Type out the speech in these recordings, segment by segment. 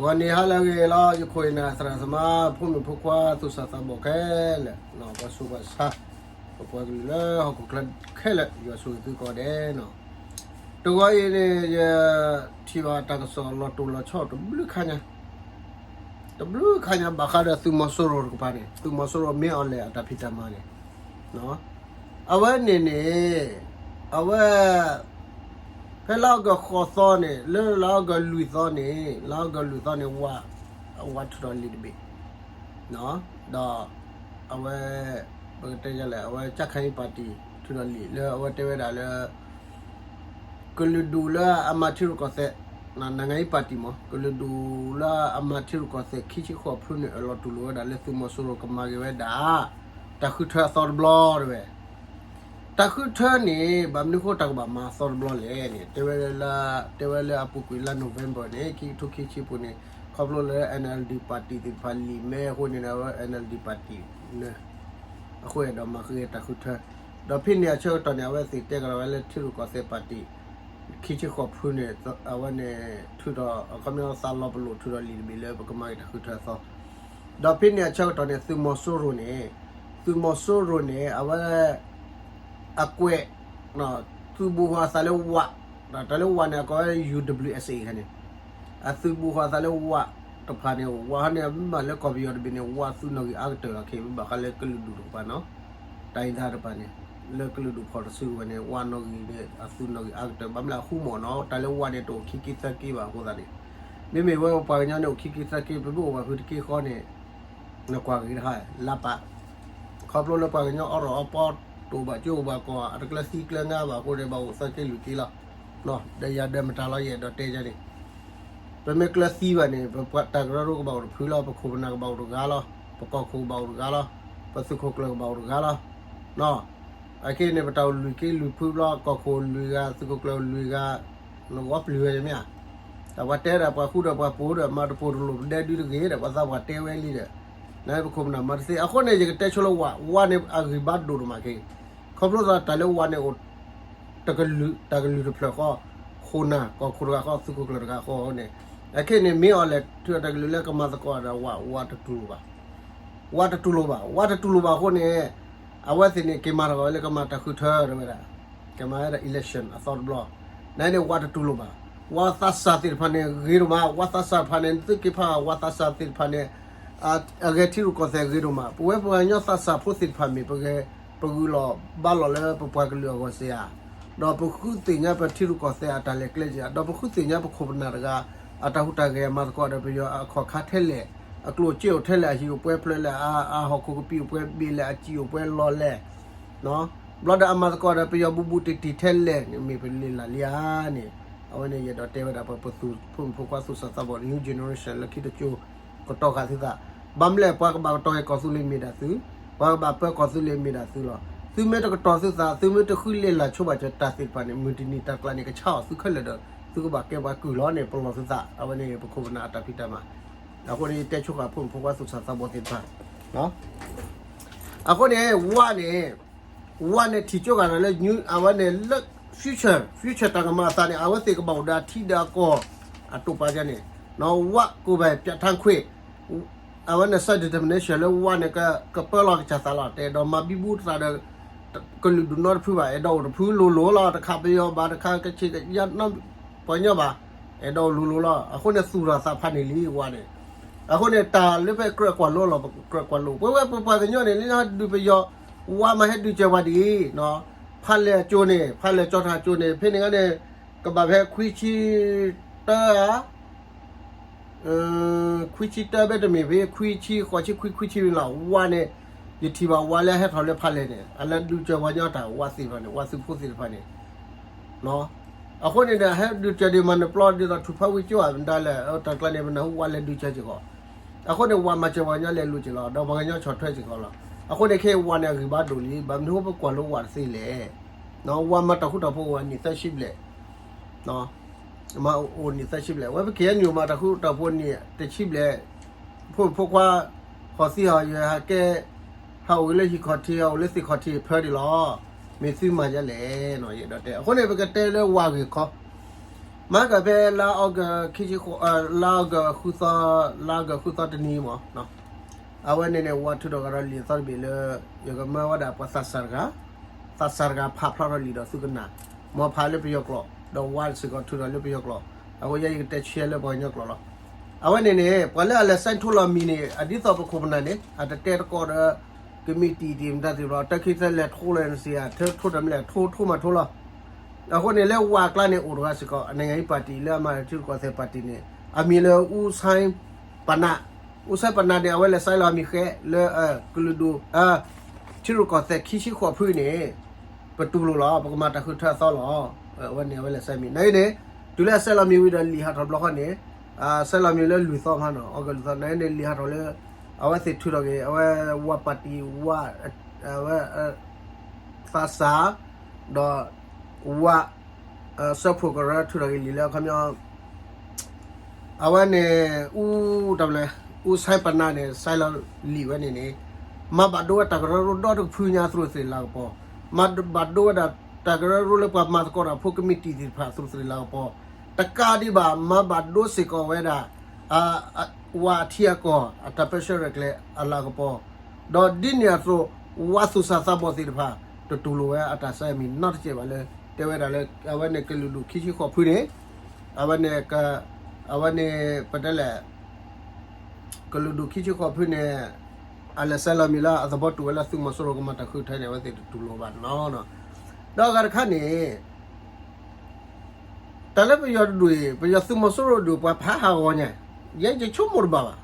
ဂီၤနံၤဟါလၢအဂ့ၤလီၤ ယခိၣ်ယနၢ်သရၣ်သမါ ဖိမုၣ်ဖိခွါသူၣ်စၢ်သးဘီၣ်ခဲလၢာ်, ပှၤဆူးပှၤဆါ, ပပှၤကလုာ်လၢဟီၣ်ခိၣ်ချၢခဲလၢာ် ယွၤဆိၣ်ဂ့ၤသုကိးဂၤဒဲးနီၤ. တဂီၤအံၤန့ၣ် ယထံၣ်ဘၣ်တၢ်ကစီၣ်လီၤတိၢ်လီၤဆီတဘျုးခါညါ, တဘျုးခါညါဘၣ်ဃးဒီးသုးမီၤစိရိၤတကပၤန့ၣ် သုးမီၤစိရိၤမ့ၢ်အီၤလဲၣ်အတၢ်ဖံးတၢ်မၤန့ၣ် အဝဲန့ၣ်န့ၣ် အဝဲ ဖဲလါအီကူးဃိးသီန့ၣ် လၢလါအီကူးလွံၢ်သီန့ၣ် လါအီကူးလွံၢ်သီန့ၣ် ဝါ အဝါထုးထီၣ်လံာ်တဘ့ၣ်, ဒီး အဝဲ ပကတဲလဲၣ် အဝဲ ကြံ့ခိုင်ရေးပါတီ ထုးထီၣ်လံာ်လၢအဝဲတဲဝဲဒၣ်လၢ ကလုာ်ဒူၣ်လၢအမၤထံရူၢ်ကီၢ်သဲး, နိုင်ငံရေးပါတီမး ကလုာ်ဒူၣ်လၢအမၤထံရူၢ်ကီၢ်သဲး ခံဆံဃိးဖုန့ၣ် အၢၣ်လီၤတူၢ်လိာ်ဝဲဒၣ်လၢသုးမီၤစိရိၤကမၤဂ့ၤဝဲဒၣ် တၢ်ဃုထၢအသီတဘျီတဲဝဲ. တၢ်ဃုထၢန့ၣ် ဘၣ်မနုၤဃိတၢ်ကဘၣ်မၤအသီတဘျီလဲၣ်န့ၣ် တဲဝဲလၢ တဲဝဲလၢအပူၤကွံာ်လါ November န့ၣ် ခံကထိခံဆံပူၤန့ၣ် ခီဖျိလၢ NLD ပါတီသ့ၣ်တဖၣ်လံာ်မဲအဃိန့ၣ် အဝဲ NLD ပါတီ န့ၣ် အဃိဒီးမၤဃ့တၢ်ဃုထၢ, ဒီးဖဲန့ၣ်အဆၢကတီၢ်န့ၣ် အဝဲသ့ၣ်တဲကဒီးဝဲလၢထံရူၢ်ကီၢ်သဲးပါတီ ခံဆံဃိးဖုန့ၣ် အဝဲန့ၣ် ထုးထီၣ် အခီပညီသးလီၤပလိာ်ထုးထီၣ်လံာ်တဘ့ၣ်လၢပကမၤဂ့ၤတၢ်ဃုထၢအသီ, ဒီးဖဲန့ၣ်အဆၢကတီၢ်န့ၣ် သုးမီၤစိရိၤန့ၣ် သုးမီၤစိရိၤန့ၣ် အဝဲ အကွဲး သုးဘူးဃီအသးလၢဝး, တၢ်လၢဝးန့ၣ် အကိးဝဲ UWSA ခါန့ၣ် အသုးဘူးဃီအသးလၢဝးတဖၣ်န့ၣ် ဝးဟီန့ၣ် အမ့ၢ်ဘၣ်လၢကီၢ်ပယီၤတဘ့ၣ်န့ၣ် ဝးသုးနီၣ်ဂံၢ်အါကတၢၢ်လီၤ ခဲအံၤမ့ၢ်ဘၣ်ဃးလၢကလုာ်ဒူၣ်တကပၤနီၤ, တိုင်းရင်းသားတဖၣ်န့ၣ် လၢကလုာ်ဒူၣ်ဖီၣ်တစုဝဲန့ၣ် ဝးနီၣ်ဂံၢ်န့ၣ် အသုးနီၣ်ဂံၢ်အါကတၢၢ် ဘၣ်မနုၤအဃိမ့ၢ်နီၤ တၢ်လၢဝးန့ၣ် တအိၣ်ခံက့သၢက့ဘၣ်အဃိသတးန့ၣ်, မ့မ့ၢ်ဝဲပပှၤကညီန့ၣ် အိၣ်ခံက့သၢက့ ပမ့ၢ်အိၣ်ဘၣ်ဖုတက့ဃီန့ၣ် နကွၢ်ဂ့ၤတဟါ လါပာ် ခီဖျိလၢပှၤကညီအီၣ်ရီၣ်အီပီ တအိၣ်ဘၣ်ကၠိအိၣ်ဘၣ်ကီၢ် အတကျၢၤသံကျၢၤငါဘၣ်အဃိန့ၣ် ဘၣ်အိၣ်သၢက့လွံၢ်က့လီၤ. ဒီးယၤဒၢးမတၤလီၤ ယအဲၣ်ဒိးတဲယၤန့ၣ် ပမ့ၢ်ကျၢၤသံဘၣ်န့ၣ် ပတၢ်ကရၢကရိကဘၣ်အိၣ်တဖုလီၤ, ပခိၣ်ပနၢ်ကဘၣ်အိၣ်တဂၤလီၤ, ပကီၢ်ခိၣ်ကဘၣ်အိၣ်တဂၤလီၤ, ပသုးခိၣ်ကျၢၢ်ကဘၣ်အိၣ်တဂၤလီၤ. အခဲအံၤန့ၣ် ပတၢ်အိၣ်လွံၢ်က့လွံၢ်ဖုဘျီ ကီၢ်ခိၣ်လွံၢ်ဂၤ သုးခိၣ်ကျၢၢ်လွံၢ်ဂၤ နဂီၢ်ပျုၤဝဲန့ၣ်မ့ၢ်ဧါ. တၢ်ပှၤတဲဒၣ်ပှၤဃူဒီးပှၤဖိးဒီး မၤတပိၢ်တလိၣ်ပဒဲဒုတဂ့ၤဒီး ပှၤသးပှၢ်တဲဝဲလံဒီး နပခိၣ်ပနၢ်မၤတသ့. အဃိန့ၣ် ယကတဲဆိလၢဝး, ဝးန့ၣ်အဂံၢ်ဘါဒိၣ်ဒိၣ်မးက့ၤ, ခီဖျိသးတၢ်လၢဝးန့ၣ်အိၣ် တကလုာ်, တၢ်ကလုာ်တဖျၢၣ်ဃီ, ခိၣ်နၢ်ကီၢ်ခိၣ်တဂၤဃီ သုးခိၣ်ကျၢၢ်တဂၤဃီန့ၣ်, အခဲအံၤန့ၣ် မ့ၢ်အီၤလဲၣ် ထုးတၢ်ကလုာ်လၢကမၤသကိးဒီးဝး, ဝးတတူၢ်လိာ်ဘၣ် ဝးတတူၢ်လိာ်ဘၣ်, ဝးတတူၢ်လိာ်ဘၣ်အဃိန့ၣ်, အဝဲသ့ၣ်န့ၣ် က့ၤမၤတဂီၤဝဲလၢကမၤတၢ်ဃုထၢတဲဝဲဒၣ်, ကမၤဝဲဒၣ် election အသီတဘျီ, နန့ၣ် ဝးတတူၢ်လိာ်ဘၣ်. ဝးသးစၢ်သ့ၣ်တဖၣ်န့ၣ် ဂ့ၤဒိၣ်မး, ဝးသးစၢ်တဖၣ်န့ၣ် နသုက့ၤဖး ဝးသးစၢ်သ့ၣ်တဖၣ်န့ၣ် အဂဲၤထံရူၢ်ကီၢ်သဲးဂ့ၤဒိၣ်မး, ပဝဲပှၤကညီသးစၢ်ဖိသ့ၣ်တဖၣ်မ့ၢ်ပဂဲၤ, ပဂုာ်လီၤဘါလီၤလၢပပှၤကလုာ်အဂီၢ်စ့ဧါ, ဒီးပဃုသ့ၣ်ညါပထံရူၢ်ကီၢ်သဲးအတၢ်လဲၤကျဲစ့ဧါ, ဒီးပဃုသ့ၣ်ညါပခိၣ်ပနၢ်တဂၤ အတၢ်ဟူးတၢ်ဂဲၤအမၤသကိးဒီးပယီၤအခီၣ်ခါထဲလဲၣ်, အကျိၣ်စ့အိၣ်ထဲလဲၣ်, အဟံၣ်အိၣ်ပှဲၤဖျၢၣ်လဲၣ်, အဟီၣ်ခိၣ်ကပံာ်အိၣ်ပှဲၤဘ့ၣ်လဲၣ်, အစံာ်အိၣ်ပှဲၤလီၢ်လဲၣ် ဘျီဒီးအမၤသကိးဒီးပယီၤဘူးဘူးတံၢ်တံၢ်ထဲလဲၣ်န့ၣ် မ့ၢ်ပလံာ်လၢ်လံဧါန့ၣ်, အဝဲန့ၣ်ယအဲၣ်ဒိးတဲဝဲဒၣ်ပှၤပသုးဖိမုၣ်ဖိခွါသူၣ်စၢ်သးဘီၣ် new generation လၢခံတကၠိ ကတီၤဃာ်သုသး, ဘၣ်မနုၤလဲၣ် ပှၤကဘၣ်ကတီၤက့ၤကီၢ်သူလ့ၤမ့ၢ်ဒၣ်သု, ပှၤကဘၣ်ပၢကီၢ်သူလ့ၤမ့ၢ်ဒၣ်သုလီၤ. သုမ့ၢ်တကတီၤသုသး, သုမ့ၢ်တဃုလ့လၢ်ဆိဘၣ်စၢၤတၢ်သ့ၣ်တဖၣ်န့ၣ် မုၢ်တနံၤတၢ်ကျါန့ၣ် ကဆါအီၤသုခဲလၢာ်ဒီး သုကဘၣ်ကဲပှၤကုၢ်လီၤန့ၣ် ပလီၢ်သုသး, အဝဲန့ၣ်ပခိၣ်ပနၢ်အတၢ်ဖံးတၢ်မၤ, အဃိန့ၣ် ယတဲဆိဃာ်ဖိမုၣ်ဖိခွါသူၣ်စၢ်သးဘီၣ်သ့ၣ်တဖၣ် အဃိန့ၣ် ဝးန့ၣ်, ဝးန့ၣ်ထံၣ်ကၠိဂၤဒီးလၢ အဝဲန့ၣ်လၢ future, future တၢ်ကမၤအသးန့ၣ် အဝဲသ့ၣ်ကဘၣ်အိၣ်ဒီးအထံဒီးအကီၢ် အတိာ်ပာ်ယါန့ၣ်, ဝးကိးဘၣ် ပြဌာန်းခွင့်, အဝဲန့ၣ် self determination လၢဝးန့ၣ် ကပၢလီၤကစၢ်သးလီၤ, တအဲၣ်ဒိးမၤဘံဘူသးဒီး ကလုာ်ဒူၣ်နီတဖုဘၣ်, အဲၣ်ဒိးအိၣ်တဖုလိၤလိၤလီၤ, တခးပယီၤဘၣ်, တခးကချ့ၣ်ကယါနီ ပှၤကညီဘၣ်, အဲၣ်ဒိးအိၣ်လိၤလိၤလီၤ. အဃိန့ၣ် သူၣ်ထီၣ်သးဖးန့ၢ်လံ ဝးန့ၣ်, အဃိန့ၣ် တၢ်လၢဖဲကြၢးကွၢ်လိလီၤ, ကြၢးကွၢ်လိ, ပဝဲပပှၤကညီန့ၣ် လၢဟဲဒုးပယီၤ, ဝးမၤဟဲဒုးစၢၤပှၤဒ်အံၤ, ဖးလဲၢ်အကၠိန့ၣ်, ဖးလဲၢ်ကၠီထၣ်ကၠိန့ၣ် ဖဲန့ၣ်ခါန့ၣ် ကဘၣ်ဖဲခွံဆံတၢဧါ ခွံဆံတၢဘၣ်တမ့ၢ်ဖဲ ခွံဆံဃိးဆံခွံ ခွံဆံလီၤ. ဝးန့ၣ် ယထံၣ်ဘၣ်ဝးလၢဟဲထီၣ်လၢဖးလဲၢ်န့ၣ် အလဲၤဒုးစၢၤပှၤကညီတၢ် ဝးသ့ၣ်တဖၣ်န့ၣ်, ဝးသုးဖိသ့ၣ်တဖၣ်န့ၣ်, အဃိန့ၣ်ဒီး ဟဲဒုးစၢၤဒံးမၤနၢၤပျီ ဒ်သိးထူၣ်ဖးဝံကၠိဧါ မတၤလဲၣ်, တၢ်ကျါန့ၣ် ပနၢ်ဟူဝးလဲၤဒုးစၢၤစ့ၢ်ကီး, အဃိန့ၣ် ဝးမၤစၢၤပှၤကညီလဲၤလိၤစ့ၢ်ကီးလီၤ, ဒီးပှၤကညီဆီၣ်ထွဲစ့ၢ်ကီးလီၤ. အဃိန့ၣ်ခဲအံၤဝးန့ၣ် အဂံၢ်ဘါဒိၣ်လံ, ဘၣ်မနုၤဃိပကွၢ်လိဝးတသ့လဲၣ်. ဝးမၤတၢ်ဃူတၢ်ဖိးအိၣ်နံၣ်သၢဆံဘျဲၣ် မၤအိၣ်နံၣ်သၢဆံဘျဲၣ်, ဝဲပ KNU မၤတၢ်ဃူတၢ်ဖိးနံၣ်တဆံဘျဲၣ်, ဖိမုၣ်ဖိခွါ ဟီၣ်သံဟီၣ်ယဲၤဟးကဲ, ဟးအိၣ်လၢဟံၣ်ခီၣ်ထံး ဟးအိၣ်လၢသ့ၣ်ခီၣ်ထံးဖၢဒံးလီၤ. မ့ၢ်သုမၤဒ်လဲၣ်, ယအဲၣ်ဒိးတဲ. အဃိန့ၣ် ပကတဲလၢဝးဂ့ၢ်ခီ မၤကဖဲလါအီကူး ခံဆံဃိး, လါအီကူးဃုသီ, လါအီကူးဃုသီတနံၤမး, အဝဲန့ၣ်န့ၣ် ဝးထုးထီၣ်ကဒီးလံာ်အသီတဘ့ၣ်လၢ ယကမၢဝဲဒၣ်ပှၤသးစၢ်တဂၤ, သးစၢ်တဂၤဖးဖျါထီၣ်လံာ်ဒီးသုကနၣ်, မ်ဖးလၢပယီၤကျိာ်, ဒီးဝးစ့ၢ်ကီးထုးထီၣ်လၢပယီၤကျိာ်, အဃိယဲယကတဲဆှၢလၢပှၤကညီကျိာ်လီၤ. အဝဲန့ၣ်န့ၣ် ပှၤလၢအလဲၤဆဲးထိလီၤမံၤန့ၣ် အဒ်သိးပခိၣ်ပနၢ်န့ၣ် အတတဲတကိးဒီး ကမံးတံာ်တံာ်မတၤသ့ၣ်တဖၣ် တၢ်ခံသလဲၤထိလီၤန့ၣ်စ့ၢ် ထိထိတၢ်မလဲၣ် ထိထိမးထိလီၤ. အဃိန့ၣ် လၢဝးကျါန့ၣ် အိၣ်တဂၤစ့ၢ်ကီး အ နိုင်ငံရေးပါတီ လၢအမၤထံရူၢ်ကီၢ်သဲးပါတီန့ၣ် အမံၤလၢ ဦးစိုင်းပဏ္ဍ, ဦးစိုင်းပဏ္ဍန့ၣ် အဝဲလဲၤဆဲးလီၤမံၤဃဲလၢ ကလုာ်ဒူၣ် ထံရူၢ်ကီၢ်သဲးခံဆံဃိးဖုန့ၣ် ပတူၢ်လိာ်လီၤ ပကမၤတၢ်ဃုထၢအသီလီၤ. အဝဲန့ၣ် အဝဲလဲၤဆဲးမံၤ နအံၤန့ၣ် တုၤလၢအဆဲးလီၤမံၤဝံၤဒီးလံာ်ဟးထီၣ်ဘျီဃီန့ၣ် ဆဲးလီၤမံၤလၢလွံၢ်သီမးနီၤ အီကူးလွံၢ်သီ နအံၤန့ၣ် လံာ်ဟးထီၣ်လၢ အဝဲသ့ၣ်ထုးထီၣ်က့ၤ အဝဲဝးပါတီ ဝး အဝဲ သးစၢ် ဒီး ဝး စၢဖှိၣ်ကရၢ ထုးထီၣ်က့ၤလံာ်လၢအခီပညီ အဝဲန့ၣ် ဦး တၢ်မလဲၣ် ဦးစိုင်းပဏ္ဍန့ၣ် ဆဲးလီၤလံာ်ဝဲန့ၣ်န့ၣ် မၤဘၣ်ဒိဝဲတၢ်ကရၢကရိဒီတကဖုညါသရူးသရ့ၤလၤကပီၤ, မၤဘၣ်ဒိဝဲဒၣ်တၢ်ကရၢကရိလၢပှၤမၤသကိးတၢ်ဖိကမံးတံာ်သ့ၣ်တဖၣ်သရူးသရ့ၤလၤကပီၤ, တကးဒံးဘၣ် မၤဘၣ်ဒိစ့ၢ်ကီးဝဲဒၣ် ဝးအထံအကီၢ် အတၢ်ပၢဆှၢရဲၣ်ကျဲၤအလၤကပီၤ, ဒီးဒ်န့ၣ်အသိး ဝးသူၣ်စၢ်သးဘီၣ်သ့ၣ်တဖၣ် တတူၢ်လိာ်ဝဲအတၢ်ဆဲးမံၤနီတစဲးဘၣ်လၢ တဲဝဲဒၣ်လၢ အဝဲန့ၣ်ကလုာ်ဒူၣ်ခံဆံဃိးဖုန့ၣ် အဝဲန့ၣ် အဝဲန့ၣ် ပတဲလဲၣ် ကလုာ်ဒူၣ်ခံဆံဃိးဖုန့ၣ် အလဲၤဆဲးလီၤမံၤလၢအသဘီတူၢ်ဝဲလၢသုးမီၤစိရိၤကမၤတၢ်ဃုထၢန့ၣ် အဝဲသ့ၣ်တတူၢ်လိာ်ဘၣ်နီၤ. ဒီးအဂၤတခါန့ၣ် တၢ်လၢပယီၤတဒူၣ်အံၤ ပယီၤသုးမီၤစိရိၤဒူၣ် ပှၤဖးဟးဂီၤညါ, ယဲယဆိကမိၣ်တဘၣ်ဘၣ်.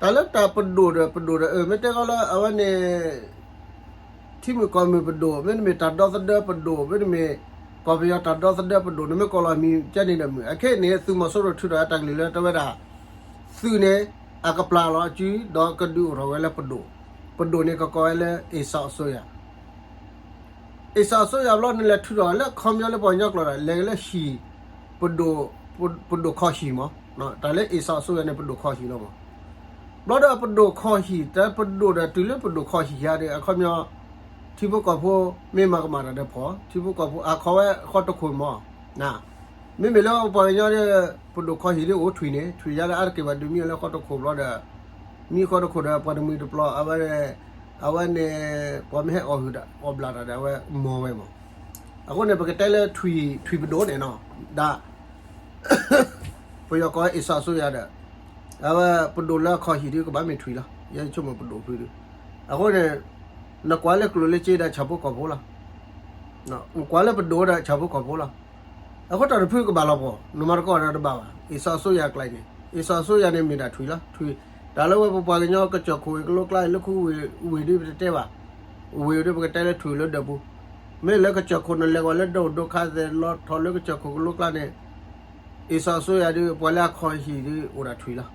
တၢ်လၢတၢ်ပဒိၣ်ဒီးပဒိၣ်ဒီး အမ့ၢ်တဲကီးလၢအဝဲန့ၣ် ထံမုၣ်ကီၢ်မုၣ်ပဒိၣ်, မ့တမ့ၢ်တၢ်ဒီသဒၢပဒိၣ်, မ့တမ့ၢ်ကီၢ်ပယီၤတၢ်ဒီသဒၢပဒိၣ်, နမ့ၢ်ကိးလီၤမံၤကဲန့ၣ်ဒီးမုၢ် အခဲအံၤန့ၣ် သုးမီၤစိရိၤထုးထီၣ်တၢ်ကလုၢ်လၢတဲဝဲဒၣ် သုးန့ၣ် အကပျၢ်လီၤအစု ဒီးကဒုးအိၣ်ထီၣ်ဝဲလၢပဒိၣ်, ပဒိၣ်န့ၣ်ကကိးဝဲလၢ အ့ၣ်စီၣ်အစိယၤ အ့ၣ်စီၣ်အစိယၤဘျီန့ၣ် လဲၤထုးထီၣ်လၢခီပညီလၢပှၤကညီကျိာ်ဒီး လဲၤလၢဟံၣ် ပဒိၣ်, ပဒိၣ်ခီဟံၣ်မး, တၢ်လၢအ့ၣ်စီၣ်အစိယၤန့ၣ် ပဒိၣ်ခီဟံၣ်လီၤမး. ဘျီဒီးပဒိၣ်ခီဟံၣ် တၢ်ပဒိၣ်ဒီးတုၤလၢပဒိၣ်ခီဟံၣ်ယါဒီး အခီပညီ ထံဖိကီၢ်ဖိမ့ၢ်မၤကမၣ်တၢ်ဒီးဖီၣ် ထံဖိကီၢ်ဖိအခီဝဲဃီတခိၣ်မး, မ့မ့ၢ်လၢပှၤကညီဒီး ပဒိၣ်ခီဟံၣ်ဒီးအိၣ်ထွံၣ်န့ၣ် ထွံၣ်ယါဒီးအါတက့ၢ်ဘၣ်ဒုးမံလၢဃီတခိၣ်ဘျီဒီး မံဃီတခိၣ်ဒီးပှၤတမှံၤတပျီၤ အဝဲ အဝဲန့ၣ် ပှၤမ့ၢ်ဟဲအီၣ်ဟုၣ်ဒီး အီၣ်ဘျးတၢ်ဒီး အဝဲမီၤဝဲမး. အဃိန့ၣ် ပကတဲလၢထွံၣ်, ထွံၣ်ပဒိၣ်န့ၣ်နီၤ, ဒ် ပယီၤကိးဝဲအ့ၣ်စီၣ်အစိယၤဒီး အဝဲပဒိၣ်လၢအခီၣ်ဟံၣ်ဒီးကဘၣ်မ့ၢ်ထွံၣ်လီၤ. ယဲယဆိကမိၣ်ပဒိၣ်ဖုဒီး အဃိန့ၣ် နကွၢ်လၢကျိၣ်လၢစ့ဒီးဆၣ်ဖိကီၢ်ဖိလီၤ. နကွၢ်လၢပဒိၣ်ဒီးဆၣ်ဖိကီၢ်ဖိလီၤ. အဃိတၢ်တဖုကဘၣ်လီၤပှီၢ် နမၤတကီၢ်ဒီးတဘၣ်ဘၣ်. အ့ၣ်စီၣ်အစိယၤကျါန့ၣ် အ့ၣ်စီၣ်အစိယၤန့ၣ်မ့ၢ်ဒၣ်ထွံၣ်လီၤ. ထွံၣ် တၢ်လၢဝဲပပှၤကညီကစၢၢ်ခိၣ်ဝ့ၢ်ကလိကျါ လၢခူဝ့ၢ်ဝ့ၢ်ဒီးပတတဲဘၣ်. ဝ့ၢ်ဒီးပကတဲလၢထွံၣ်လၢဒၢးပူၤ, မ့ၢ်လၢကစၢၢ်ခိၣ်နလဲၤဂီၤလၢဒိၣ်ဒိၣ်ခါသဲးလီၤထီၣ်လၢကစၢၢ်ခိၣ်ကလိကျါန့ၣ် အ့ၣ်စီၣ်အစိယၤဒီး ပှၤလၢအခီၣ်ဟံၣ်ဒီးအိၣ်ဒၣ်ထွံၣ်လီၤ.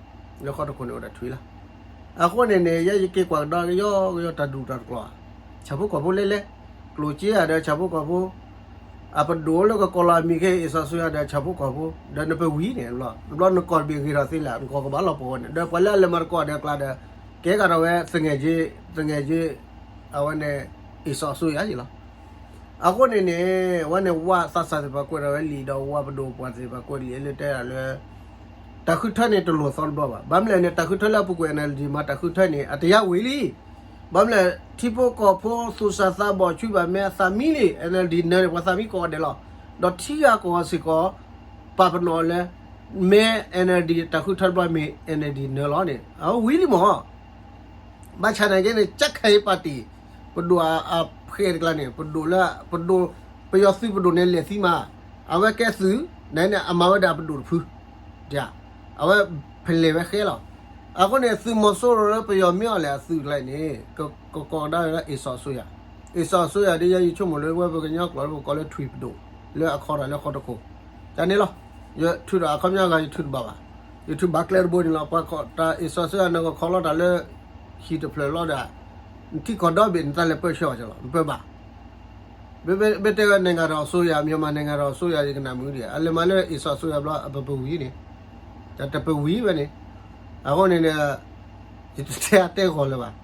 လၢဃီတခိၣ်န့ၣ်အိၣ်ဒၣ်ထွံၣ်လီၤ. အဃိန့ၣ်န့ၣ် ယဲယက့ၤကွၢ်ကဒီးကယီကယီတၢ်ဒူၣ်တၢ်တကျိၤဧါ, ဆၣ်ဖိကီၢ်ဖိလဲၣ်လဲၣ်, ကျိၣ်စ့ဧါဒီးဆၣ်ဖိကီၢ်ဖိ, အပဒိၣ်လၢကကိးလီၤအမံၤခဲအံၤ အ့ၣ်စီၣ်အစိယၤဒီးဆၣ်ဖိကီၢ်ဖိ, ဒီးနပဝံၤန့ၣ် ဘျီနကီၢ်တဘ့ၣ်ဂ့ၤထီၣ်သ့လၢ နကီၢ်ကဘၣ်လီၤပှီၢ်ဝဲန့ၣ် ဒီးပှၤလၢအလဲၤမၤတကီၢ်ဒီးအကျါဒီး ကဲကဒီးဝဲသငဲၣ်က့, သငဲၣ်က့ အဝဲန့ၣ် အ့ၣ်စီၣ်အစိယၤယလီၤ. အဃိန့ၣ်န့ၣ် အဝဲန့ၣ်ဝးသးစၢ်သ့ၣ်တဖၣ်ကွဲးထီၣ်ဝဲလံာ်ဒီးဝးပဒိၣ်ပှၢ်သ့ၣ်တဖၣ်ကွဲးလံာ်လၢတဲဒၣ်လၢ တၢ်ဃုထၢန့ၣ်တလိၣ်သီတဘျီဘၣ်. ဘၣ်မနုၤလဲၣ်န့ၣ် တၢ်ဃုထၢလၢအပူၤကွံာ် NLD မၤတၢ်ဃုထၢန့ၣ် အတယါဝံၤလံ. ဘၣ်မနုၤလဲၣ် ထံဖိကီၢ်ဖိသူၣ်စၢ်သးဘီၣ်ဆူဘၣ် မ့ၢ်အသးမံလံ NLD နၢၤန့ၣ် ပှၤသးမံကိးဂၤဒဲးလီၤ. ဒီးထံဂၤကီၢ်ဂၤစ့ၢ်ကီး ပာ်ပနီၣ်လၢ မ့ၢ် NLD တၢ်ဃုထၢတဘျီမ့ၢ် NLD နၢၤလီၤန့ၣ် အဝဲဝံၤလံမး ဘၣ်ဆၣ်နာ်က့န့ၣ် ကၠၢခဲအံၤပၣ်တံၣ် ပဒိၣ်အဖှဲးတကျါန့ၣ် ပဒိၣ်လၢ ပဒိၣ် ပယီၤသုးပဒိၣ်န့ၣ်လဲၤသံမး အဝဲကဲသုး နန့ၣ် အမၤဝဲဒၣ်ပဒိၣ်တဖု အဝဲဖဲလဲၣ်ဝဲဃဲလီၤ. အဃိန့ၣ် သုးမီၤစိရိၤလၢပယီၤမ့ၢ်အီၣ်လဲၣ်အသုးတကျါန့ၣ် ကကိးကဒါဝဲလၢ အ့ၣ်စီၣ်အစိယၤ, အ့ၣ်စီၣ်အစိယၤဒ်ယဲယဆိကမိၣ်လၢဝဲပကညီကျိာ်လၢပကိးလၢထွံၣ်ပဒိၣ် လၢအခီထီၣ်လၢဃီတခိၣ် ကန့ၣ်လီၤ. ယထုးဒီးအခီပညီဂၤ ယထုးတဘၣ်ဘၣ်. ယထုးဘၣ်ကျဲတဘိန့ၣ်လီၤ. ပှၤတၢ်အ့ၣ်စီၣ်အစိယၤ နကခီလီၤတၢ်လၢ ဟံၣ်တဖျၢၣ်လီၤဒီး နထံကီၢ်ဒီဘ့ၣ် နတၢ်လဲၤပၢဆှၢအီၤလီၤ နပၢဘၣ်. မ့ၢ်တဲဝဲ နိုင်ငံတော်အစိုးရ မြန်မာနိုင်ငံတော်အစိုးရ ယကနၣ်မုာ်ဒံး အလဲၤမၤလၢအ့ၣ်စီၣ်အစိယၤဘျီ အပပဝံၤန့ၣ် တၢ်တပဝံၤဝဲန့ၣ် အဃိန့ၣ်ဒီး ယတတဲအတဲဂီၢ်လၢၤဘၣ်.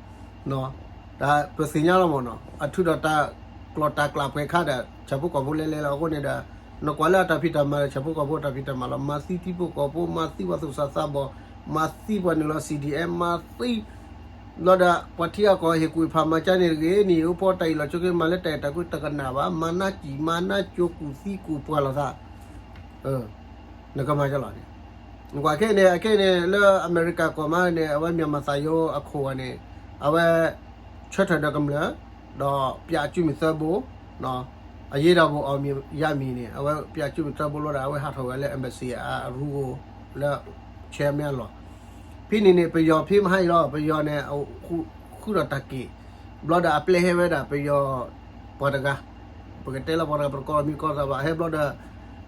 တၢ်ပသ့ၣ်ညါလီၤမးနီၤ အထုးဒီးတၢ်ကျီၢ်တၢ်ကျးပှဲၤခါဒီး ဆၣ်ဖိကီၢ်ဖိလဲၤလဲၤလီၤ အဃိန့ၣ်ဒီး နကွၢ်လၢအတၢ်ဖံးတၢ်မၤ ဆၣ်ဖိကီၢ်ဖိတၢ်ဖံးတၢ်မၤလီၤ. မၤသံထံဖိကီၢ်ဖိ, မၤသံပှၤသူၣ်စၢ်သးဘီၣ်, မၤသံပှၤနုာ်လီၤ C D M, မၤသံ ဘျီဒီး ပှၤထံဂၤကီၢ်ဂၤဟ့ၣ်ကူၣ်ဖးမၤကါန့ၣ်တဂ့ၤ, နဟ့ၣ်အိၣ်ဖှိၣ်တၢ်အ့ၣ်လိာ်ဆိးက့ မၤလၢတၢ်အဲၣ်တၢ်ကွံတကနၣ်ဘၣ်, မၤနါစံၣ် မၤနါကၠိ ကူၣ်သံကူၣ်ပှၢ်လိာ်သး နကမၤကလီၤန့ၣ်, ကွၢ်ခဲအံၤန့ၣ် အခဲအံၤန့ၣ် လၢအမဲရကၤကီၢ်မးန့ၣ် အဝဲ မြန်မာသံရုံး အခိၣ်ဂၤန့ၣ် အဝဲ ဆၢထၢၣ်ဒီးကမျၢၢ် ဒီးပျးအစုမုၢ်သၢဘိ, အရေးတော်ပုံအောင်မြင်ရမည်န့ၣ် အဝဲပျးအစုမုၢ်သၢဘိလီၤဒီး အဝဲဟးထီၣ်ဝဲလၢ embassy အရူကိၣ် လၢ ဆဲမဲအလီၢ်, ဖဲန့ၣ်န့ၣ် ပယီၤဖဲမဟါအံၤလီၤ, ပယီၤန့ၣ် ဃုထီၣ်တၢ်က့ၣ်, ဘျီဒီးအပျဲဟဲဝဲဒၣ်ပယီၤ ပှၤတဂၤ, ပကတဲလၢပှၤတဂၤ ပတကိးမံၤကိးသးဘၣ်, ဟဲဘျီဒီး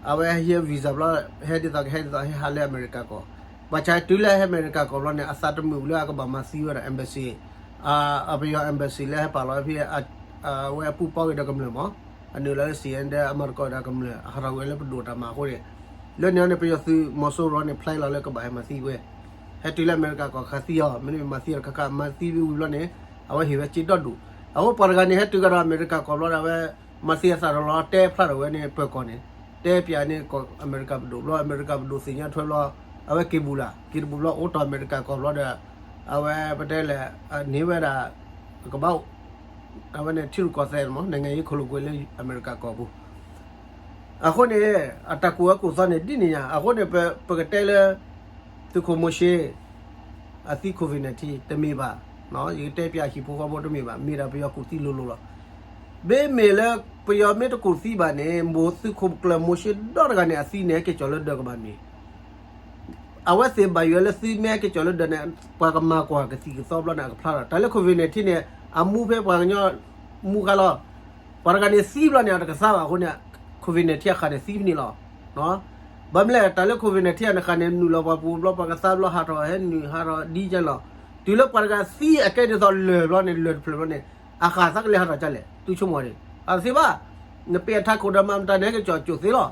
အဝဲဟဲ visa ဘျီ ဟဲဒ်သိးကဟဲဒ်သိး ဟဲဟးလၢအမဲရကၤကီၢ်, ဘၣ်ဆၣ်တုၤလၢဟဲအမဲရကၤကီၢ်ဘျီန့ၣ် အသးတမုာ်လၢအကဘၣ်မၤသံဝဲဒၣ် embassy, အပယီၤ embassy လၢဟဲပာ်လီၤဖဲ အဝဲအပူၤပီၢ်ဂ့ၤဒီးကမျၢၢ်မး, အနုာ်လီၤလၢ C N ဒီးအမၤတကီၢ်ဒီးကမျၢၢ် အဟးထီၣ်ဝဲလၢပဒိၣ်တၢ်မၤအဃိန့ၣ်, လၢန့ၣ်န့ၣ် ပယီၤသုးမီၤစိရိၤန့ၣ် ဖျဲလီၤလၢကဘၣ်ဟဲမၤသံဝဲ, ဟဲတုၤလၢအမဲရကၤကီၢ်ခးသံအီၤ, မ့မ့ၢ်မၤသံအီၤတခါခါ မၤသံဝံၤဘျီန့ၣ် အဝဲဟ့ၣ်ဝဲစ့ဒီဒူၣ်, အဃိပှၤတဂၤန့ၣ် ဟဲတုၤကဒီးအမဲရကၤကီၢ်ဘျီဒီး အဝဲမၤသံအသးတလီၤ တဲဖျါထီၣ်ဝဲန့ၣ် ပၢၤကီၢ်န့ၣ်, တဲပျးန့ၣ် အမဲရကၤပဒိၣ်ဘျီ အမဲရကၤပဒိၣ်သ့ၣ်ညါထွဲဘျီ, အဝဲက့ၤဘူးလၢ က့ၤတဘူးဘျီ အိၣ်တီၢ်အမဲရကၤကီၢ်ဘျီဒီး အဝဲပတဲလဲၣ် န့ၢ်ဝဲဒၣ် ကဘၣ် အဝဲန့ၣ်ထံရူၢ်ကီၢ်သဲးမး နိုင်ငံရေး ခိၣ်လိာ်ကွဲးလၢအမဲရကၤကီၢ်ပူၤ, အဃိန့ၣ် အတၢ်ကူၣ်အၢကူၣ်သီန့ၣ် ဒ်န့ၣ်ညါ, အဃိန့ၣ် ပကတဲလၢ သုးခိၣ်မိၤၡ့ အသံ COVID nineteen တမ့ၢ်ဘၣ်, ယကတဲပျးဟံၣ်ဖိဃီဖိတမ့ၢ်ဘၣ်, မ့ၢ်ဒၣ်ပယီၤကူၣ်သံလိၤလိၤလီၤ. မ့မ့ၢ်လၢပယီၤမ့ၢ်တကူၣ်သံဘၣ်န့ၣ် မိၢ်သုးခိၣ်ကျၢၢ်မိၤၡ့ဒီတဂၤန့ၣ် အသံန့ၣ် ဟဲက့ၤကၠီၤလၢဒၢးကဘၣ်မ့ၢ် အဝဲသ့ၣ်ဘၣ်ယွၤလၢသုမ့ၢ်ဟဲက့ၤကၠီၤလၢဒၢးန့ၣ် ပှၤကမၤကွၢ်ကသံၣ်ကသီဘျီန့ၣ် အကဖျါထီၣ်, တၢ်လၢ COVID nineteen န့ၣ် အမူဖဲပှၤကညီမူခါလီၤ. ပှၤတဂၤန့ၣ်သံဘျီန့ၣ် အတကသါဘၣ်အဃိန့ၣ် COVID nineteen အခါန့ၣ်သံဖဲန့ၣ်လီၤ. ဘၣ်မနုၤလဲၣ် တၢ်လၢ COVID nineteen အခါန့ၣ် နုာ်လီၤပှၤပူၤဘျီ ပှၤကသါဘျီဟးထီၣ် ဟဲနုာ်ဟးထီၣ်ဒ်ကဲလီၤ. တုၤလၢပှၤတဂၤသံအကဲဒ်သိးလၢၢ်ဘျီန့ၣ် လၢၢ်တဖျၢၣ်ဘျီန့ၣ် အဃၣ်သးကလဲၤဟးထီၣ်ကလဲၣ် သုဆိကမိၣ်န့ၣ် အသ့ဘၣ်. နပ့ၢ်အထးခိၣ်ဒီးမၤမတၤန့ၣ် ဟဲက့ၤကၠီၤကၠိၣ်သ့လီၤ.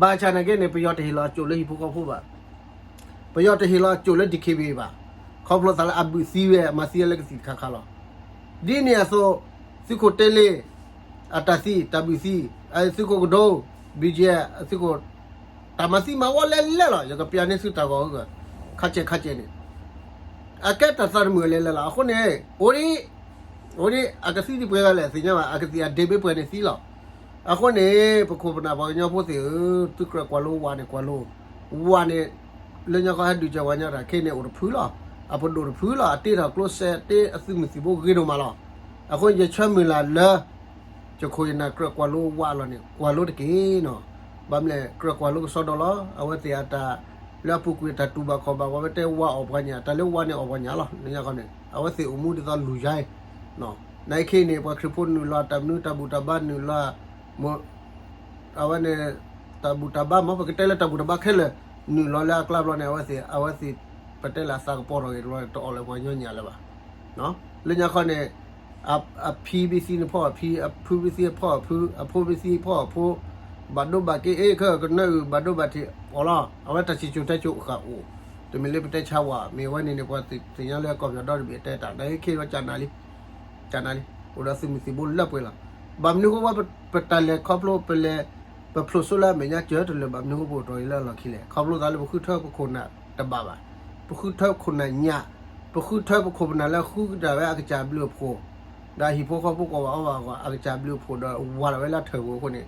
ဘၣ်ဆၣ်နာ်က့န့ၣ် ပယီၤတဟ့ၣ်လီၤအကၠိၣ်လၢဟံၣ်ဖိဃီဖိဘၣ်. ပယီၤတဟ့ၣ်လီၤအကၠိၣ်လၢ D K B A ဘၣ်. ခီဖျိသးလၢအဘုၣ်သံဝဲ မၤသံလၢကသံၣ်တခါခါလီၤ. ဒ်န့ၣ်အသိး သုးခိၣ်တဲလ့ အတၢ်သံ တၢ်ဘုၣ်သံ, သုးခိၣ်ကဒိ ဘံၣ်ကၠဲ သုးခိၣ် တၢ်မၤသံမၤဝီလဲၣ်လဲၣ်လီၤ. ယကပျးန့ၢ်သုတၢ်ဂီၤ ခါဆဲးခါဆဲးန့ၣ် အကဲတၢ်သးတမုာ်လဲၣ်လဲၣ်လီၤ. အဃိန့ၣ် အိၣ်ဒံး အိၣ်ဒံး အကသံဒံးပှဲၤဂၤလဲၣ်သ့ၣ်ညါဘၣ်, အကသံၣ်အဒ့ဘ့ပှဲၤန့ၣ်သံလီၤ. အဃိန့ၣ် ပခိၣ်ပနၢ်ပှၤကညီဖိသ့ၣ်ဧၢ, သုကြၢးကွၢ်လိဝၤန့ၣ်ကွၢ်လိ, ဝၤန့ၣ် လၢညါခီဟဲဒုးကဲဝၤညီတၢ်ခဲအံၤန့ၣ် အိၣ်တဖုလီၤ. အပဒိၣ်တဖုလီၤ, အတ့ထီၣ်ကျိစဲး တ့အသုးမုၢ်သံၣ်ဘိဂ့ၤဒိၣ်မးလီၤ. အဃိယဆၢမုၢ်လၢ်လၢ ယခိၣ်ယနၢ်ကြၢးကွၢ်လိဝၤအလီၢ်န့ၣ် ကွၢ်လိတက့ၢ်နီၤ. ဘၣ်မနုၤလဲၣ် ကြၢးကွၢ်လိကစီဒီလီၤ. အဝဲသ့ၣ်အတၢ်လၢအပူၤကွံာ်တၢ်တူၢ်ဘၣ်ခီၣ်ဘၣ် ပှၤဝဲတဲဝၤအီၣ်ပှၤညၣ်, တၢ်လၢဝၤန့ၣ်အီၣ်ပှၤညၣ်လီၤ. လၢညါခီန့ၣ် အဝဲသ့ၣ်အိၣ်မူဒ်သိးလူၤယါအံၤ နာ်က့ခဲအံၤန့ၣ် ပှၤခရံာ်ဖိနုာ်လီၤတၢ်မနုၤ တၢ်ဘူၣ်တၢ်ဘါနုာ်လီၤ အဝဲန့ၣ် တၢ်ဘူၣ်တၢ်ဘါမ့ၢ် ပကတဲလၢတၢ်ဘူၣ်တၢ်ဘါခဲလၢာ် နုာ်လီၤလၢအကျါဘျီန့ၣ် အဝဲသ့ၣ် အဝဲသ့ၣ် ပတဲလၢအသးကပီၤထီၣ်ဂ့ၤတဘျီန့ၣ် တအီၣ်လၢပှၤကညီညၣ်လၢၤဘၣ်. လၢညါခီန့ၣ် အဖံဘ့ၣ်သံန့ၣ်ဖီၣ်အဖံ, အဖုဘ့ၣ်သံဖီၣ်အဖု, အဖိဘ့ၣ်သံဖီၣ်အဖိ, ဘၣ်ဒိဘၣ်က့ၤအ့ၣ်ခဲကနၢအုၣ် ဘၣ်ဒိဘၣ်ထံးအီၤလီၤ. အဝဲတၢ်စံၣ်စိၤတဲစိၤဃာ်အိၣ်, တမ့ၢ်လၢပတဲဆါဝဲ မ့ၢ်ဝဲန့ၣ်န့ၣ် ပှၤသ့ၣ်ညါလၢကီၢ်ပယီၤဒီတဘ့ၣ်တဲတၢ် နာ်က့ခဲအံၤ ကနၣ်လံ ကနၣ်လံ အိၣ်ဒီးသုးမုၢ်သံၣ်ဘိလၢပှဲၤလီၤ. ဘၣ်မနုၤဃိဝဲ ပတၢ်လဲၤခီဖျိပလဲၤ ပဖျိးစိလၢအမဲာ်ညါစၢၤတလၢာ် ဘၣ်မနုၤဃိပအိၣ်တ့ၢ်အံၤလၢအလီၢ်ခံလဲၣ်. ခီဖျိသးလၢပဃုထၢပခိၣ်နၢ်တဘၣ်ဘၣ်. ပဃုထၢပခိၣ်နၢ်ညၣ်, ပဃုထၢပခိၣ်ပနၢ်လၢဃုကတၢၢ်ဝဲအကစၢ်ဘျုးအဖှိၣ်, ဒီးဟံၣ်ဖိဃီဖိကိးဂၤအီၤဘၣ်အဂီၢ် အကစၢ်ဘျုးအဖှိၣ်ဒီးဝၤလီၤဝဲလၢထၢၣ်ဧိၤအဃိန့ၣ်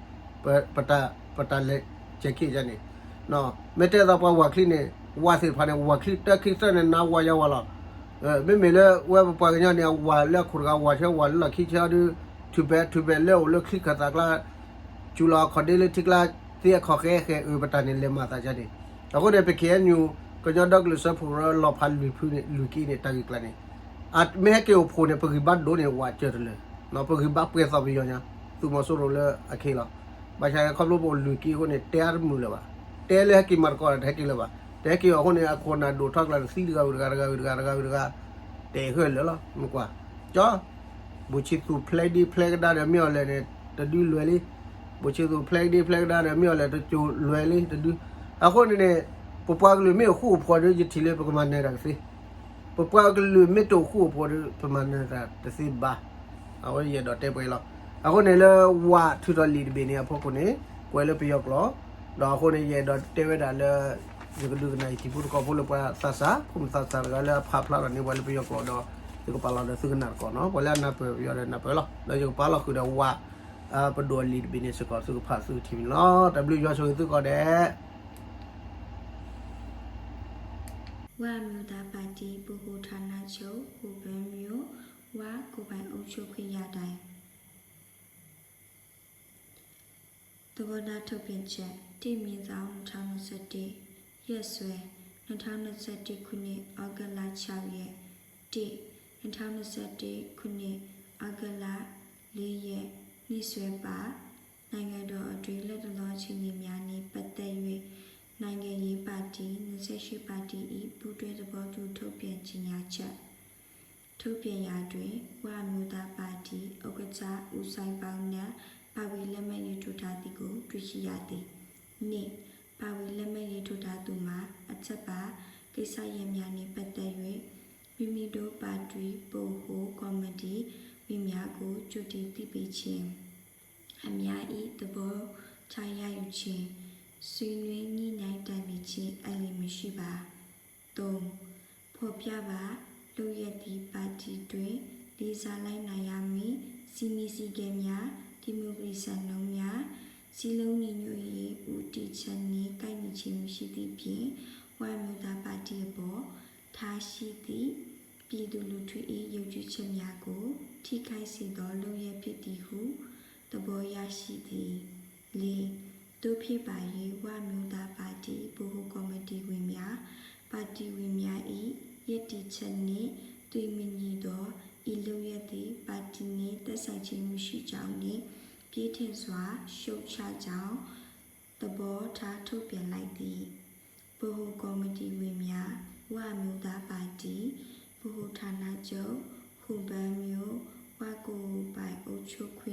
ပတၢ်လဲၤစဲၤခံယါန့ၣ် မ့ၢ်တဲသိးပှၤဝၤချံန့ၣ် ဝၤသ့ၣ်တဖၣ်န့ၣ် ဝၤချံတၢ်ခံကတၢၢ်န့ၣ် နါဝၤယါဝၤလီၤ. မ့မ့ၢ်လၢဝဲပပှၤကညီန့ၣ် အဝၤလၢအခိၣ်တဂၤ ဝၤဆၢဝၤလၢလီၢ်ခံဆၢဒီး ထုးပဲာ်ထုးပဲာ်လၢအိၣ်လၢချံခၢၣ်သးကျါ စူၤလီၤအခီၣ်ဒ့လၢထံကျါ သ့အခီၣ်ဃဲဃဲအၢ ပတၢ်န့ၣ်လဲၤမၤသးကါန့ၣ်. အဃိန့ၣ် ပ K N U ကညီဒီကလုာ်စၢဖှိၣ်ကရၢလီၤဖးလွံၢ်ဖုန့ၣ် လွံၢ်က့န့ၣ် တၢ်ဂ့ၢ်ကျါန့ၣ် မ့ၢ်ဟဲက့ၤအိၣ်ဖှိၣ်န့ၣ် ပဂံၢ်ဘါဒိၣ်န့ၣ် ဝၤစၢၤတလၢာ်, ပဂံၢ်ဘါပှဲၤသီၣ်ပယီၤညါ သုးမီၤစိရိၤလၢအခံလီၤ. ဘၣ်ဆၣ်ခီဖျိပအိၣ်လွံၢ်က့အဃိန့ၣ် တဲအါတမုာ်လၢၤဘၣ်. တဲလၢဟဲက့ၤမၤသကိးတၢ်တဟဲက့ၤလၢၤဘၣ်. တဟဲက့ၤအီၤအဃိန့ၣ် အခိၣ်နၢ်ဒိၣ်ထီကျါန့ၣ် သံတဂၤဝံၤတဂၤ တဂၤဝံၤတဂၤ တဂၤဝံၤတဂၤ တဲဃဲလၢာ်လီၤ. မ့ၢ်ကွၢ် ကၠီ ဘိၣ်ဆံးသူၣ်ဖျဲးဒ့ဖျဲးကဒါဒီးမ့ၢ်အီၤလဲၣ်န့ၣ် တဒုလွဲၤလံ. ဘိၣ်ဆံးသူၣ်ဖျဲးဒ့ဖျဲးကဒါဒီးမ့ၢ်အီၤလဲၣ် တကၠိၤလွဲၤလံ တဒု. အဃိန့ၣ်န့ၣ် ပပှၤကလုာ်မ့ၢ်အိၣ်ဃူအိၣ်ဖိးဒီး ယထံၣ်လၢပကမၤနၢၤတၢ်ကသ့. ပပှၤကလုာ်မ့ၢ်တအိၣ်ဃူအိၣ်ဖိးဒီး ပမၤနၢၤတၢ်တသ့ဘၣ်. အဝဲယအဲၣ်ဒိးတဲပှဲၤလီၤ. အဃိန့ၣ်လၢဝၤထုးထီၣ်လံာ်တဘ့ၣ်န့ၣ်အဖီခိၣ်န့ၣ် ပှဲၤလၢပယီၤကျိာ်, ဒီးအဃိန့ၣ် ယအဲၣ်ဒိးတဲဝဲဒၣ်လၢ ယကဒုးကနၣ်ယတံၤဖိသကိးဖိလၢပှၤသးစၢ် ဖိမုၣ်သးစၢ်တဂၤလၢအဖးဖျါထီၣ်န့ၢ်ပှၤလၢပယီၤကျိာ်ဒီး ယကပာ်လီၤဒီးသုကနၣ်သကိးနီၤ, ပှၤလၢအနၢ်ပၢၢ်ပယီၤဒီးနၢ်ပၢၢ်လီၤ, ဒီးယကပာ်လီၤဃုာ်ဒီးဝး ပဒိၣ်အလံာ်တဘ့ၣ်န့ၣ်စ့ၢ်ကီး သုကဖးသုကထံၣ်န့ၣ်လီၤ. တၢ်ဘျုးယွၤဆိၣ်ဂ့ၤသုကိးဂၤဒဲး ဝအမျိုးသားပါတီ ဗဟိုဌာနချုပ် ဟူးဘဲမြို့ ဝကိုယ်ပိုင်အုပ်ချုပ်ခွင့်ရတိုင်း သဘောထားထုတ်ပြန်ချက် တစ်မြင်းဆောင် နှစ်ထောင်နှစ်ဆယ့်တစ် ရက်စွဲ နှစ်ထောင်နှစ်ဆယ့်တစ်ခုနှစ် ဩဂုတ်လ ခြောက်ရက် တစ် နှစ်ထောင်နှစ်ဆယ့်တစ်ခုနှစ် ဩဂုတ်လ လေးရက် နေ့စွဲပါ နိုင်ငံတော်အတွင်း လတ်တလော အခြေအနေများနှင့် ပတ်သက်၍ နိုင်ငံရေးပါတီ နှစ်ဆယ့်ရှစ်ပါတီ၏ ပူးတွဲသဘောတူ ထုတ်ပြန်ကြေညာချက် ထုတ်ပြန်ရာတွင် ဝအမျိုးသားပါတီ ဥက္ကဋ္ဌ ဦးစိုင်းပေါင်း နှင့် ပါဝင်လက်မှတ်ရေးထိုးထားသည်ကို တွေ့ရှိရသည်။ နှစ် ပါဝင်လက်မှတ်ရေးထိုးထားသူမှာ အထက်ပါ ကိစ္စရပ်များနှင့်ပတ်သက်၍ မိမိတို့ပါတီဗဟိုကော်မတီဝင်များကို ကြိုတင်သိပေးခြင်း အများ၏ သဘောထားရယူခြင်း ဆွေးနွေးညှိနှိုင်းတိုင်ပင်ခြင်း အလျှင်မရှိပါ။ သုံး ဖော်ပြပါ လုပ်ရပ်သည် ပါတီတွင် လေးစားလိုက်နာရမည့် စည်းမျဉ်းစည်းကမ်းများ၊ ဒီမိုကရေစီစံနှုန်းများ၊ စည်းလုံးညီညွတ်ရေး ဦးတည်ချက်နှင့် ကိုက်ညီခြင်းမရှိသည့်ဖြင့် ဝအမျိုးသားပါတီအပေါ် ထားရှိသည့် ပြည်သူလူထု၏ ယုံကြည်ချက်များကို ထိခိုက်စေသော လုပ်ရပ်ဖြစ်သည်ဟု သဘောရရှိသည်။ လေး သို့ဖြစ်ပါ၍ ဝအမျိုးသားပါတီ ဗဟိုကော်မတီဝင်များ၊ ပါတီဝင်များ၏ ရပ်တည်ချက်နှင့် သွေမညီသော ဤလုပ်ရပ်သည် ပါတီနှင့် သက်ဆိုင်ခြင်းမရှိကြောင်းနှင့် ပြင်းထန်စွာ ရှုတ်ချကြောင်း သဘောထားထုတ်ပြန်လိုက်သည်။ ဗဟိုကော်မတီဝင်များ၊ ဝအမျိုးသားပါတီ ဗဟိုဌာနချုပ် ဟူးဘဲမြို့ ဝကိုယ်ပိုင်အုပ်ချုပ်ခွင့်